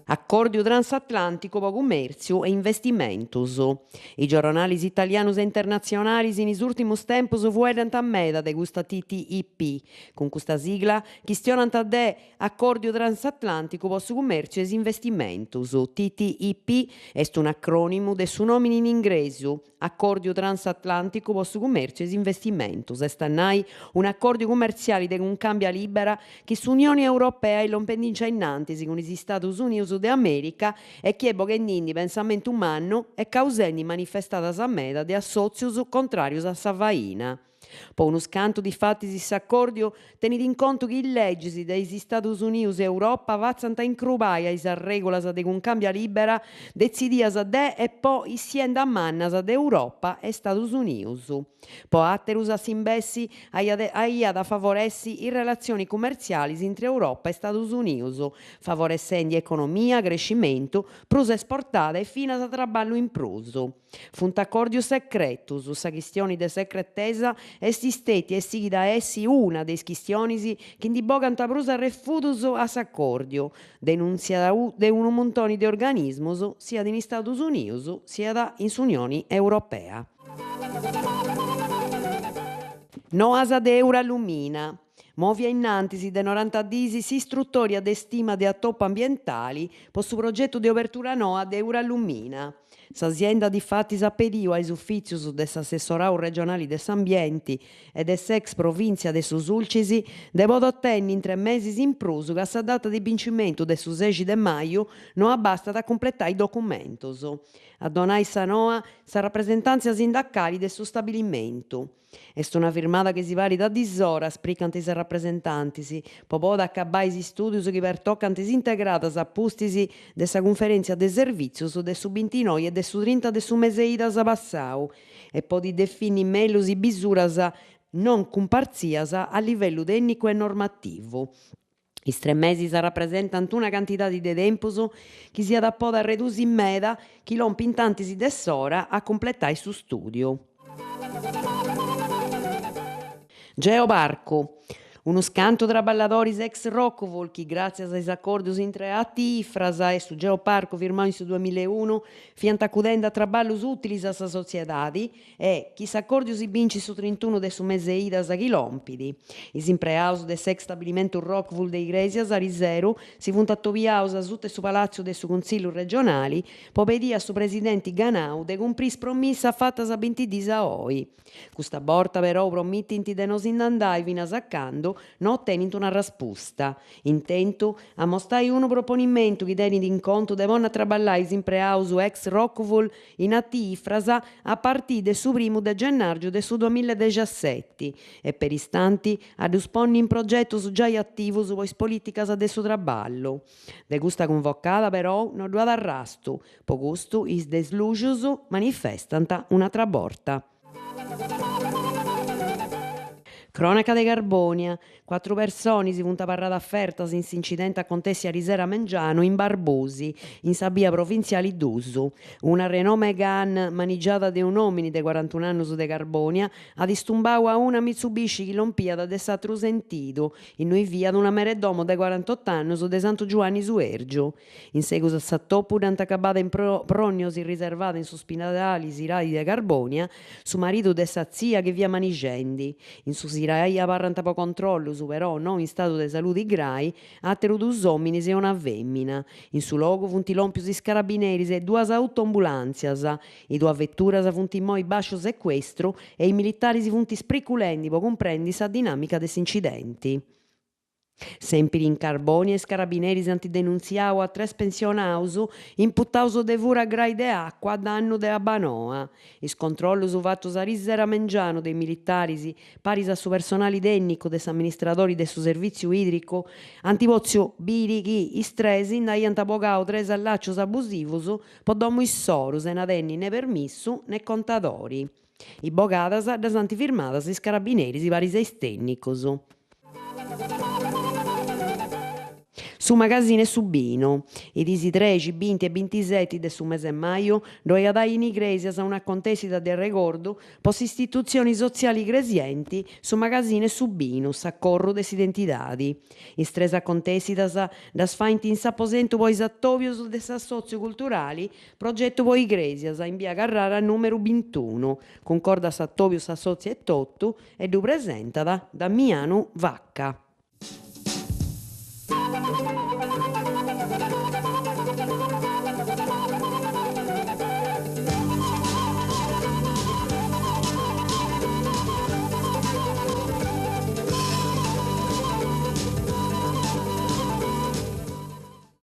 Acòrdiu transatlànticu po cumèrtziu e investimentus. Is giorronalis italianus e internatzionalis in is ùrtimus tempus fueddant meda de custa TTIP. Cun custa sigla chistionant de Acòrdiu transatlànticu po su cumèrtziu e is investimentus. TTIP est un'acrònimu de su nòmini in ingresu, Acòrdiu transatlànticu po su cumèrtziu e is investimentus, est a nai un'acòrdiu cumertziali de cuncàmbia lìbera chi s'Unioni Europea est lompendinci a innantis cun is Istadus Unius de Amèrica e chi est boghendindi pensamentu mannu e causendi manifestadas meda de assòtzius contràrius a sa faina. Po unus cantu difatis s'acòrdiu tenit in contu chi is legis de is Istadus Unius e Europa fatzant incrubai a is arrègulas de cuncàmbia lìbera detzidias de e po is siendas mannas de Europa e Stadus Unius. Po àterus a s'imbessi aiat a favoressi is relatzionis cumertzialis intre Europa e Stadus Unius, favoressendi economia, crescimentu, prus esportada e finas traballu in prus. Funt acòrdius secretus, sa chistioni de secretesa est stètia e sighit a essi una de is chistionis chi ndi bogant prus arrefudus a s'acòrdiu, denuntziau de unu muntoni de organismus siat in Istadus Unius siat in s'Unioni Europea. Noas de Eurallumina. Mòvia innantis de noranta diis s'istrutòria de stima de atopu ambientali po su progetu de obertura noa de Eurallumina. S'azienda difatis at pediu a is ufìtzius de s'Assessorau regionali de s'Ambienti e de s'ex Provìntzia de su Sulcis de podi otenni tres mesis in prus ca sa data de bincimentu de su sexi de maju no abastat a cumpletai is documentus. A donai sa noa sa rapresentàntzia sindacali de su stabilimentu. Est una firmada chi si parit a disora, spricant is rapresentantis, po podi acabai is stùdius chi pertocant is integradas a pustis de sa cunferèntzia de servìtzius de su bintinoi e de su trinta de su mese idas passau e podi defini mellus is bisuras non cumpartzias a livellu tènnicu e normativu. Is tres mesis arrapresentant una cantidadi de tempus chi s'iat a podi arredusi meda chi lompint antis de s'ora a cumpletai su stùdiu. Geoparcu. Unus cantu traballadoris ex Rockwool chi gràtzias a is acòrdius intre AT Ifrasa e su Geoparcu firmau in su duamillaeunu fiant acudendi a traballus ùtilis a sa sotziedadi e chi s'acòrdiu si bincit su trintunu de su mese idas chi lompit. Is impreaus de s'ex stabilimentu Rockwool de Igrèsias ariseru si funt atobiaus asuta 'e su palàtziu de su Cuntzillu regionali po pedì a su presidenti Ganau de cumprì is promissas fatas binti dis a oi. Custa borta perou promitint de no si nd'andai finas a candu no otenint una arraspusta. Intentu, amostai unu proponimentu chi tenit in contu de ponni a traballai is impreaus ex Rockwool in AT Ifrasa a partì de su primu de gennàrgiu de su duamilladexaseti e peristanti a ddus ponni in progetus giai ativus po is polìticas de su traballu. De custa cunvocada perou no ddu at arrastu, po custu is de is Luxus manifestant un'atra borta. Crònaca de Carbònia, Cuatru personis funt abarradas fertas in s'incidenti acontèssiu arisera a mengianu in Barbusi, in sa bia provintziali dus. Una Renault Megane manigiada de un'òmini de corantun'annus de Carbònia at istumbau a una Mitsubishi chi lompiat de s'atru sentidu, innui fiat una mere domo de corantot'annus de Santu Giuanni Suèrgiu. In segus a s'atopu dd'ant acabada in prònniosi riservada in su spidali Sirai de Carbònia, su maridu de sa tzia chi fiat manixendi. In su Sirai abarrant po controllus, però no in stadu de saludi grai, àterus dus òminis e una fèmina. In su logu funt lòmpius is carabineris e duas autoambulàntzias. Is duas veturas funt immoi bàsciu secuestru e is militaris funt spriculendi po cumprendi sa dinàmica de s'incidenti. Sèmpiri in Carbònia is carabineris ant denuntziau a tres pensionaus imputaus de fura grai de àcua a dannu de Abbanoa. Is controllus fatus arisera a mengianu de is militaris, paris a su personali tènnicu de s'amministradori de su servìtziu ìdricu, ant pòtziu biri chi is tres nd'aiant bogau tres allàcius abusivus po domu issoru sena tenni ne permissu ne contadori. Is bogadas ddas ant firmadas is carabineris paris a is tènnicos. Su Magasin 'e su Binu. Is diis trexi, binti e bintiseti de su mese 'e maju ddoi at ai in Igrèsias un'acontèssida de arregordu po s'istitutzioni sotziali igresienti Su Magasin 'e su Binu, s'acorru de s'identidadi. Is tres acontèssidas ddas faint in s'aposentu po is atòbius de s'assòtziu culturali Progetu po Igrèsias in bia Carrara nùmeru bintunu. Cuncordat s'atòbiu s'assòtziu etotu e ddu presentat Damianu Vacca.